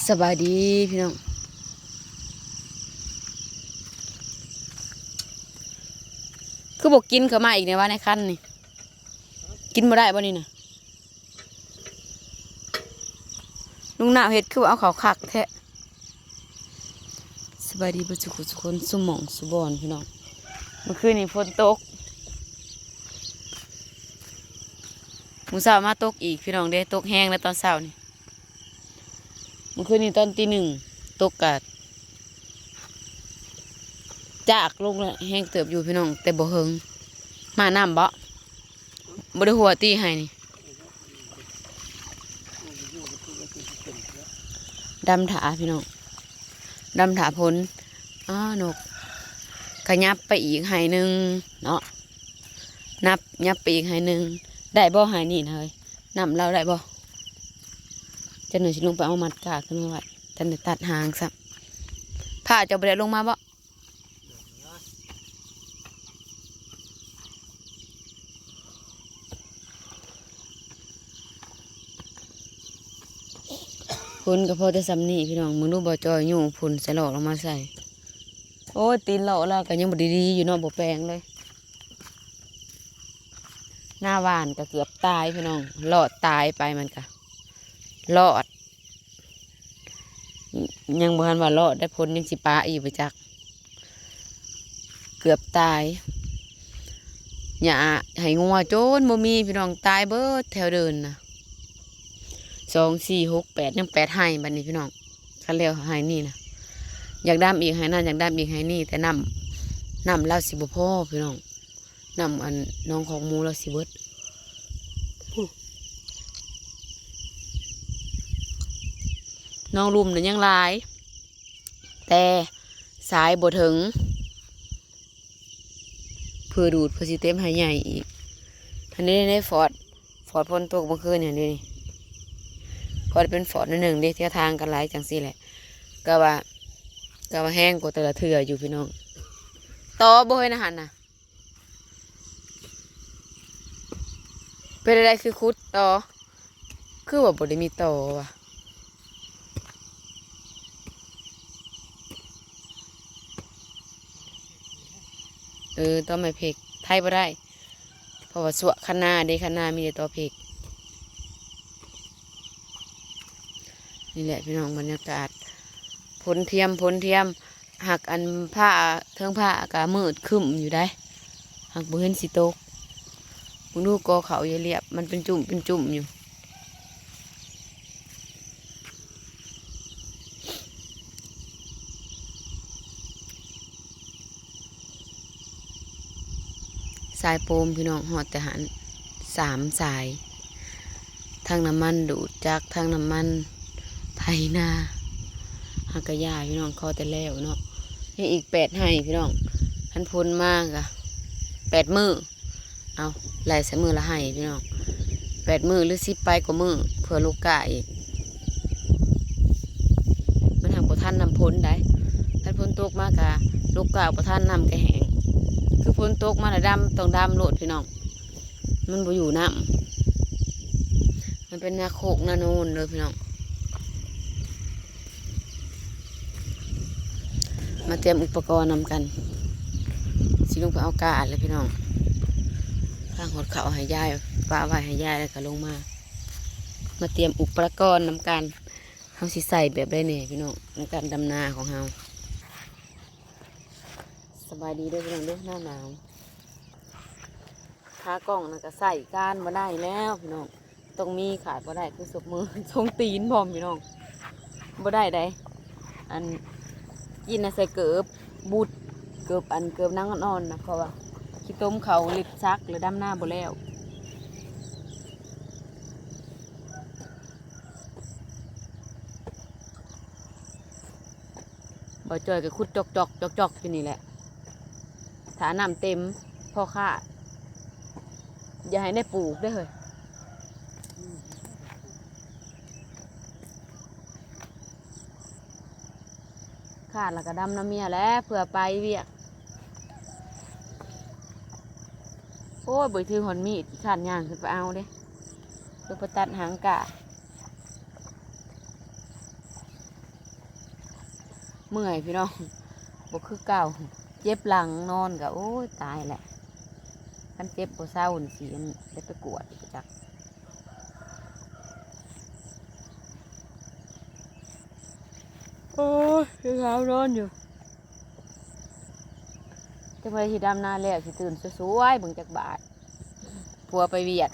ສະບາຍດີພີ່ນ້ອງ ຄືບໍ່ກິນເຂົ້າມາອີກແດ່ວະ ໃນຄັນນີ້ ກິນບໍ່ໄດ້ບໍ່ນີ້ນະ? ລຸງນາວເຮັດຄືວ່າເອົາເຂົ້າຄັກແທ້. ສະບາຍດີເບິດສູ່ຜູ້ສູ່ຄົນ ສູ່ໝ່ອງສູ່ບ່ອນພີ່ນ້ອງ. ມື້ຄືນນີ້ຝົນຕົກ ມື້ເຊົ້າມາຕົກອີກພີ່ນ້ອງເດ້ ຕົກແຮງແລ້ວຕອນເຊົ້ານີ້. ມື້ຄືນນີ້ຕອນຕີໜຶ່ງຕົກກະຈາກລົງແລ້ວ ແຮງເຕີບຢູ່ພີ່ນ້ອງ ແຕ່ບໍ່ເຫິງ. ມານ້ຳເບາະ ບໍ່ໄດ້ຫົວຕິໄຮ່ນີ້ ດຳຖ້າພີ່ນ້ອງ ດຳຖ້າຝົນ. ອ້າ ນົກ ຂະຫຍັບໄປອີກໄຮ່ໜຶ່ງເນາະ ນັບ ຫຍັບໄປອີກໄຮ່ໜຶ່ງ. ໄດ້ບໍ່ໄຮ່ນີ້ນະເຮີ້ຍ ນ້ຳລາວໄດ້ບໍ່? ຈັກໜ່ອຍຊິລົງໄປເອົາມັດກ້າຂຶ້ນມາໄວ້ ທັນໄດ້ຕັດຫາງຊ້ຳ. ພ້າເຈົ້າບໍ່ໄດ້ລົງມາບໍ່? ຝົນກໍພໍແຕ່ສ່ຳນີ້ພີ່ນ້ອງ ເບິ່ງດູ ບໍ່ຈ່ອຍຍູ້ຝຸ່ນໃສ່ລອກລົງມາໃສ່. ໂອ້ຍ ຕີນເລາະລາວກໍຍັງບໍ່ໄດ້ດີຢູ່ເນາະ ບໍ່ແປງເລີຍ. ໜ້າຫວ່ານກໍເກືອບຕາຍພີ່ນ້ອງ ລອດຕາຍໄປ ມັນກໍລອດ ຍັງບໍ່ທັນວ່າລອດໄດ້ ຝົນຍັງຊິປະອີກບໍ່ຈັກ ເກືອບຕາຍ. ຫຍ້າໃຫ້ງົວຈົນບໍ່ມີພີ່ນ້ອງ ຕາຍເບິດແຖວເດີ່ນນະ ສອງ ສີ່ ຫົກ ແປດ ຍັງແປດໄຮ່ບັດນີ້ພີ່ນ້ອງ. ຄັນແລ້ວໄຮ່ນີ້ນະ ຢາກດຳອີກໄຮ່ນັ້ນ ຢາກດຳອີກໄຮ່ນີ້ ແຕ່ນ້ຳ ນ້ຳລາວຊິບໍ່ພໍພີ່ນ້ອງ ນ້ຳອັນໜອງຄອກໝູລາວຊິເບິດ. ໜອງລຸ່ມນະຍັງຫຼາຍ ແຕ່ສາຍບໍ່ເຖິງ ເພື່ອດູດ ເພື່ອຊິເຕັມໄຮ່ໃຫຍ່ອີກ. ອັນນີ້ໃນຟອດ ຟອດຝົນຕົກເມື່ອຄືນນີ້ ນີ້ ຟອດເປັນຟອດໜ້ອຍໜຶ່ງເດ້ ແຖວທາງກັນຫຼາຍຈັ່ງຊີ້ແຫຼະ ກະວ່າ ກະວ່າແຮງກວ່າແຕ່ລະເທື່ອຢູ່ພີ່ນ້ອງ. ຕໍ່ບໍ່ເຮີ້ຍ ນະຫັ້ນນະ ເປັນໃດ ຄືຂຸດຕໍ່ ຄືວ່າບໍ່ໄດ້ມີຕໍ່ວະ. ເອີ ຕໍ່ໄມ້ເພັກ ໄຖບໍ່ໄດ້ ເພາະວ່າຊວກຄັນນາເດ້ ຄັນນາມີແຕ່ຕໍ່ເພັກ. ນີ້ແຫຼະພີ່ນ້ອງ ບັນຍາກາດ ຝົນທຽມ ຝົນທຽມ ຫາກອັນຟ້າ ເທິງຟ້າກະມືດຄຶ້ມຢູ່ໃດ໋ ຫາກບໍ່ເຫັນຊິຕົກ. ເບິ່ງດູ ກໍເຂົ້າຢ່າລຽບ ມັນເປັນຈຸ້ມເປັນຈຸ້ມຢູ່. ສາຍໂປມພີ່ນ້ອງ ຮອດແຕ່ຫັ້ນ ສາມສາຍ ທັງນ້ຳມັນດູດຈັກ ທັງນ້ຳມັນໄຖນາ. ຫາກະຢ່າພີ່ນ້ອງ ຂໍແຕ່ແລ້ວເນາະ. ຍັງອີກແປດໄຮ່ພີ່ນ້ອງ ຄັນຝົນມາກະແປດມື້. ເອົາ ໄລ່ໃສ່ມື້ລະໄຮ່ພີ່ນ້ອງ ແປດມື້ ຫຼື ສິບປາຍກວ່າມື້ ເພື່ອລູກກ້າອີກ. ມັນຫາກບໍ່ທັນນ້ຳຝົນໃດ໋ ຄັນຝົນຕົກມາກະລູກກ້າບໍ່ທັນ ນ້ຳກະແຫ້ງ. ຄືຝົນຕົກມາລະດຳ ຕ້ອງດຳໂລດພີ່ນ້ອງ ມັນບໍ່ຢູ່ນ້ຳ. ມັນເປັນນາໂຄກນາໂນນເດີພີ່ນ້ອງ. ມາຕຽມອຸປະກອນນຳກັນ ຊິລົງໄປເອົາກ້າແລ້ວພີ່ນ້ອງ. ຟາງຮອດເຂົ້າໃຫ້ຍາຍ ປະໄວ້ໃຫ້ຍາຍ ແລ້ວກໍລົງມາ ມາຕຽມອຸປະກອນນຳກັນ. ເຮົາຊິໃຊ້ແບບໃດແດ່ພີ່ນ້ອງ ໃນການດຳນາຂອງເຮົາ? ສະບາຍດີເດີພີ່ນ້ອງເດີ ໜາວໆ. ຂາກ້ອງນັ້ນກໍໃຊ້ການບໍ່ໄດ້ແລ້ວພີ່ນ້ອງ ຕ້ອງມີຂາດບໍ່ໄດ້ຄືສົບມື ຊົງຕີນພ້ອມພີ່ນ້ອງ ບໍ່ໄດ້ໃດ໋. ອັນ ກິນນະໃສ່ເກີບບຸດ ເກີບອັນ ເກີບໜັງອ່ອນໆນະ ເພາະວ່າຂີ້ຕົມເຂົ້າເລັບສັກ ແລ້ວດຳນາບໍ່ແລ້ວ. ບໍ່ຈ່ອຍກໍຂຸດຈອກໆ ຈອກໆ ຢູ່ນີ້ແຫຼະ ຖ້ານ້ຳເຕັມພໍຂາດ. ຢ່າໃຫ້ໄດ້ປູກເດ້ເຮີ້ຍ ຂາດແລ້ວກໍດຳນຳເມຍແຫຼະ ເພື່ອໄປວຽກ. ໂອ້ຍ ບໍ່ຖືຮອດມີດ ຂີ້ຄ້ານຍ່າງຂຶ້ນໄປເອົາເດ້ ເພື່ອໄປຕັດຫາງກ້າ. ເມື່ອຍພີ່ນ້ອງ ບໍ່ຄືເກົ່າ ເຈັບຫຼັງ ນອນກໍ ໂອ້ຍ ຕາຍແຫຼະ. ຄັນເຈັບບໍ່ເຊົານີ້ຊິອັນ ໄດ້ໄປກວດອີກຈັກ. ໂອ້ຍ ຍັງຫາວນອນຢູ່. ຈັກໄວ້ຊິດຳນາແລ້ວ ຊິຕື່ນສວຍໆ ເບິ່ງຈັກບາດ. ຜົວໄປວຽກ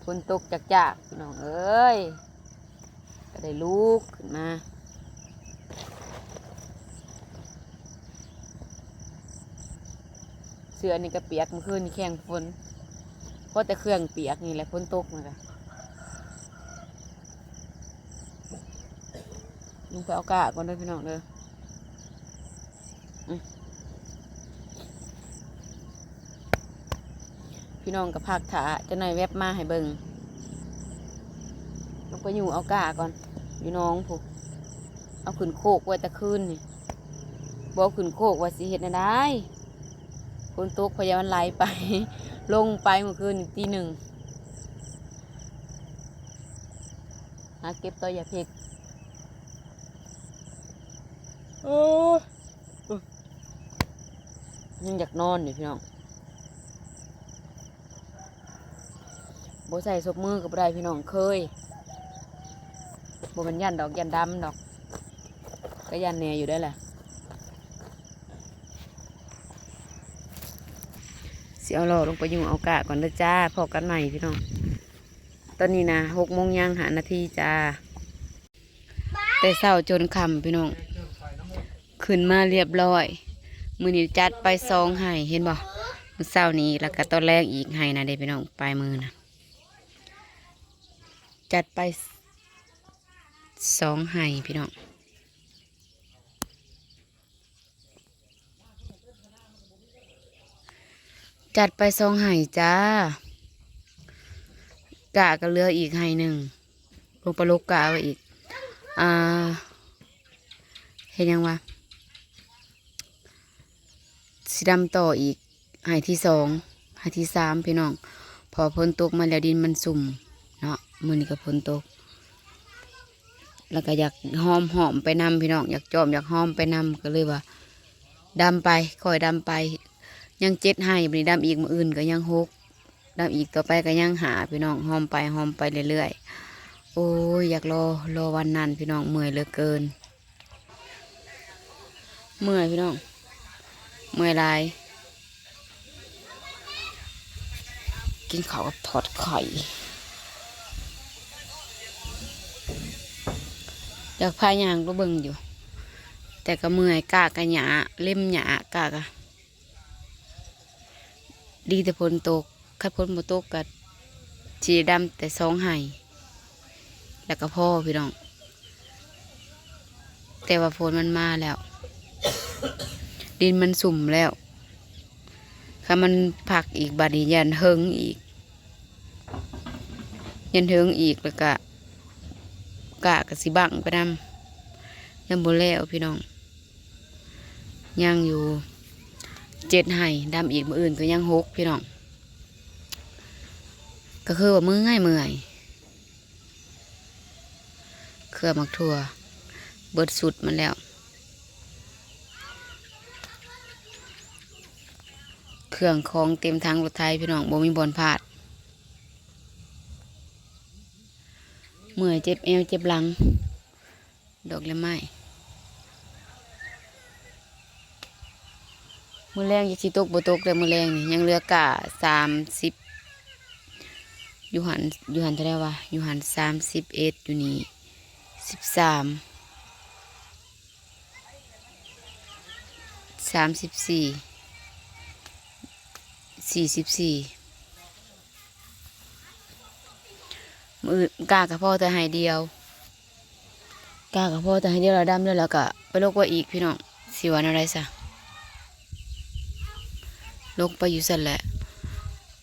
ຝົນຕົກຈາກໆ ພີ່ນ້ອງເອີຍ ກໍໄດ້ລຸກຂຶ້ນມາ. ເສື້ອນີ້ກໍປຽກ ມື້ຄືນນີ້ແຂ່ງຝົນ ພໍແຕ່ເຄື່ອງປຽກນີ້ແຫຼະ ຝົນຕົກນັ້ນກະ. ລົງໄປເອົາກ້າກ່ອນເດີພີ່ນ້ອງເດີ. ອືມ ພີ່ນ້ອງກໍພັກຖ້າ ຈັກໜ້ອຍແວັບມາໃຫ້ເບິ່ງ. ລົງໄປຍູ້ເອົາກ້າກ່ອນ ຢູ່ໜອງພຸ້ນ. ເອົາຂຶ້ນໂຄກໄວ້ແຕ່ຄືນນີ້ ບໍ່ເອົາຂຶ້ນໂຄກວ່າຊິເຮັດແນວໃດ ຝົນຕົກ ພະຍາມັນໄຫຼໄປ ລົງໄປມື້ຄືນນີ້ຕີໜຶ່ງ. ຫາເກັບຕໍຢາພິກ. ໂອ້ຍ ຍັງຢາກນອນຢູ່ພີ່ນ້ອງ. ບໍ່ໃສ່ສົບມືກໍບໍ່ໄດ້ພີ່ນ້ອງເອີຍ. ບໍ່ແມ່ນຢ້ານດອກ ຢ້ານດຳດອກ ກໍຢ້ານແດ່ຢູ່ໄດ໋ລະ. ຊິເອົາລໍ້ລົງໄປຍູ້ເອົາກ້າກ່ອນເດີຈ້າ. ພໍ້ກັນໃໝ່ພີ່ນ້ອງ. ຕອນນີ້ນະ ຫົກໂມງຍ່າງຫ້ານາທີຈ້າ. ແຕ່ເຊົ້າຈົນຄ່ຳພີ່ນ້ອງ ຂຶ້ນມາລຽບລ້ອຍ. ມື້ນີ້ຈັດໄປສອງໄຮ່ ເຫັນບໍ່? ມື້ເຊົ້ານີ້ ແລ້ວກໍຕອນແລງອີກໄຮ່ນະເດ້ພີ່ນ້ອງ ປາຍມືນະ. ຈັດໄປສອງໄຮ່ພີ່ນ້ອງ. ຈັດໄປສອງໄຮ່ຈ້າ. ກ້າກໍເຫຼືອອີກໄຮ່ໜຶ່ງ ລົງໄປລົກກ້າໄວ້ອີກ. ອ່າ ເຮັດຫຍັງວະ? ຊິດຳຕໍ່ອີກໄຮ່ທີສອງ ໄຮ່ທີສາມພີ່ນ້ອງ. ເພາະຝົນຕົກມາແລ້ວ ດິນມັນຊຸ່ມເນາະ. ມື້ນີ້ກໍຝົນຕົກ ແລ້ວກໍຢາກຫອມໆໄປນຳພີ່ນ້ອງ ຢາກຈອມຢາກຫອມໄປນຳ ກໍເລີຍວ່າດຳໄປ ຄ່ອຍດຳໄປ. ຍັງເຈັດໄຮ່ ບັດນີ້ດຳອີກມື້ອື່ນກໍຍັງຫົກ ດຳອີກຕໍ່ໄປກໍຍັງຫ້າພີ່ນ້ອງ. ຫອມໄປຫອມໄປເລື້ອຍໆ. ໂອ້ຍ ຢາກລໍ ລໍວັນນັ້ນພີ່ນ້ອງ ເມື່ອຍເຫຼືອເກີນ. ເມື່ອຍພີ່ນ້ອງ ເມື່ອຍຫຼາຍ. ກິນເຂົ້າກັບທອດໄຂ່. ຢາກພາຍ່າງໄປເບິ່ງຢູ່ ແຕ່ກໍເມື່ອຍ. ກ້າກະຫຍ້າ ເລັມຫຍ້າ ກ້າກະ ດີແຕ່ຝົນຕົກ. ຄັນຝົນບໍ່ຕົກກໍຊິໄດ້ດຳແຕ່ສອງໄຮ່ ແລ້ວກໍພໍພີ່ນ້ອງ. ແຕ່ວ່າຝົນມັນມາແລ້ວ ດິນມັນຊຸ່ມແລ້ວ. ຄັນມັນພັກອີກບາດນີ້ຢ້ານເຫິງອີກ ຢ້ານເຫິງອີກ ແລ້ວກະກ້າກໍຊິບັ້ງໄປນຳ. ຍັງບໍ່ແລ້ວພີ່ນ້ອງ ຍັງຢູ່ເຈັດໄຮ່ ດຳອີກມື້ອື່ນກໍຍັງຫົກພີ່ນ້ອງ. ກໍຄືວ່າເມື່ອຍ ເມື່ອຍ. ເຄືອໝາກຖົ່ວເບິດຊຸດມັນແລ້ວ. ເຄື່ອງຂອງເຕັມຖັງລົດໄຖພີ່ນ້ອງ ບໍ່ມີບ່ອນພາດ. ເມື່ອຍເຈັບແອວເຈັບຫຼັງ. ດອກລະໄມ້. ມື້ແລງຈະຊິຕົກບໍ່ຕົກແລ້ວ ມື້ແລງນີ້ຍັງເຫຼືອກ້າສາມສິບ ຢູ່ຫັ້ນ ຢູ່ຫັ້ນເທົ່າໃດວະ? ຢູ່ຫັ້ນສາມສິບເອັດ ຢູ່ນີ້ສິບສາມ ສາມສິບສີ່ ສີ່ສິບສີ່. ມື້ອື່ນກ້າກໍພໍແຕ່ໄຮ່ດຽວ ກ້າກໍພໍແຕ່ໄຮ່ດຽວ ແລ້ວດຳແລ້ວ ແລ້ວກໍໄປລົກໄວ້ອີກພີ່ນ້ອງ. ຊິວ່າແນວໃດຊະ ລົກໄປຢູ່ຊັ້ນແຫຼະ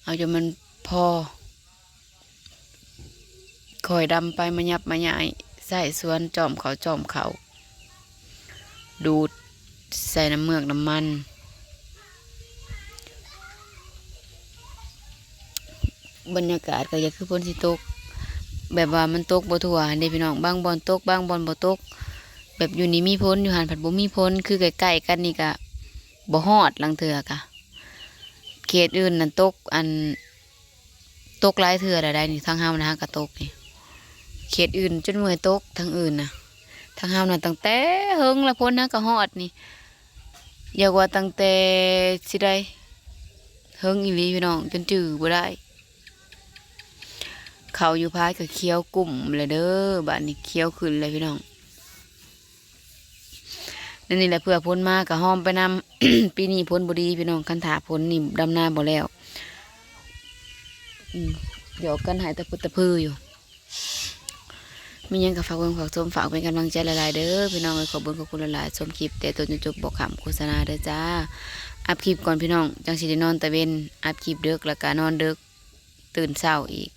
ເອົາຈົນມັນພໍ. ຄ່ອຍດຳໄປ ມາຫຍັບມາຍ້າຍ ໃຊ້ສວນ ຈອມເຂົ້າ ຈອມເຂົ້າ ດູດໃສ່ນ້ຳເມືອກນ້ຳມັນ. ບັນຍາກາດກໍຢາກຄືຝົນຊິຕົກ ແບບວ່າມັນຕົກບໍ່ທົ່ວຫັ້ນເດ້ພີ່ນ້ອງ. ບາງບ່ອນຕົກ ບາງບ່ອນບໍ່ຕົກ. ບບຢູ່ນີ້ມີຝົນ ຢູ່ຫັ້ນພັດບໍ່ມີຝົນ ຄືໃກ້ໆກັນນີ້ກະບໍ່ຮອດ ລາງເທື່ອກະ ເຂດອື່ນນັ້ນຕົກ ອັນ ຕົກຫຼາຍເທື່ອແລ້ວໃດ໋ນີ້ ທາງເຮົານະຫາກະຕົກນີ້ ເຂດອື່ນຈົນເມື່ອຍຕົກ ທາງອື່ນນະ ທາງເຮົານະຕັ້ງແຕ່ເຫິງລະ ຝົນຫາກະຮອດນີ້ ຢາກວ່າຕັ້ງແຕ່ຊິໄດ້ເຫິງອີ່ຫຼີພີ່ນ້ອງ ຈົນຈື່ບໍ່ໄດ້ ເຂົ້າຢູ່ພາຍກະຂຽວກຸ້ມແລ້ວເດີ ບາດນີ້ຂຽວຂຶ້ນແລ້ວພີ່ນ້ອງ. ແນວນີ້ແຫຼະ ເພື່ອຝົນມາກະຫອມໄປນຳ ປີນີ້ຝົນບໍ່ດີພີ່ນ້ອງ ຄັນຖ້າຝົນນີ້ດຳນາບໍ່ແລ້ວ ອືມ ຢອກກັນໃຫ້ຕະພຶດຕະພືຢູ່. ມີຫຍັງກະຝາກເບິ່ງຝາກຊົມ ຝາກເປັນກຳລັງໃຈຫຼາຍໆເດີພີ່ນ້ອງເອີຍ ຂອບບຸນຂອບຄຸນຫຼາຍໆ ຊົມຄລິບແຕ່ຕົ້ນຈົນຈົບບໍ່ຂ້າມໂຄສະນາເດີຈ້າ. ອັບຄລິບກ່ອນພີ່ນ້ອງ ຈັ່ງຊິໄດ້ນອນຕາເວັນ ອັບຄລິບເດິກ ແລ້ວກະນອນເດິກ ຕື່ນເຊົ້າອີກ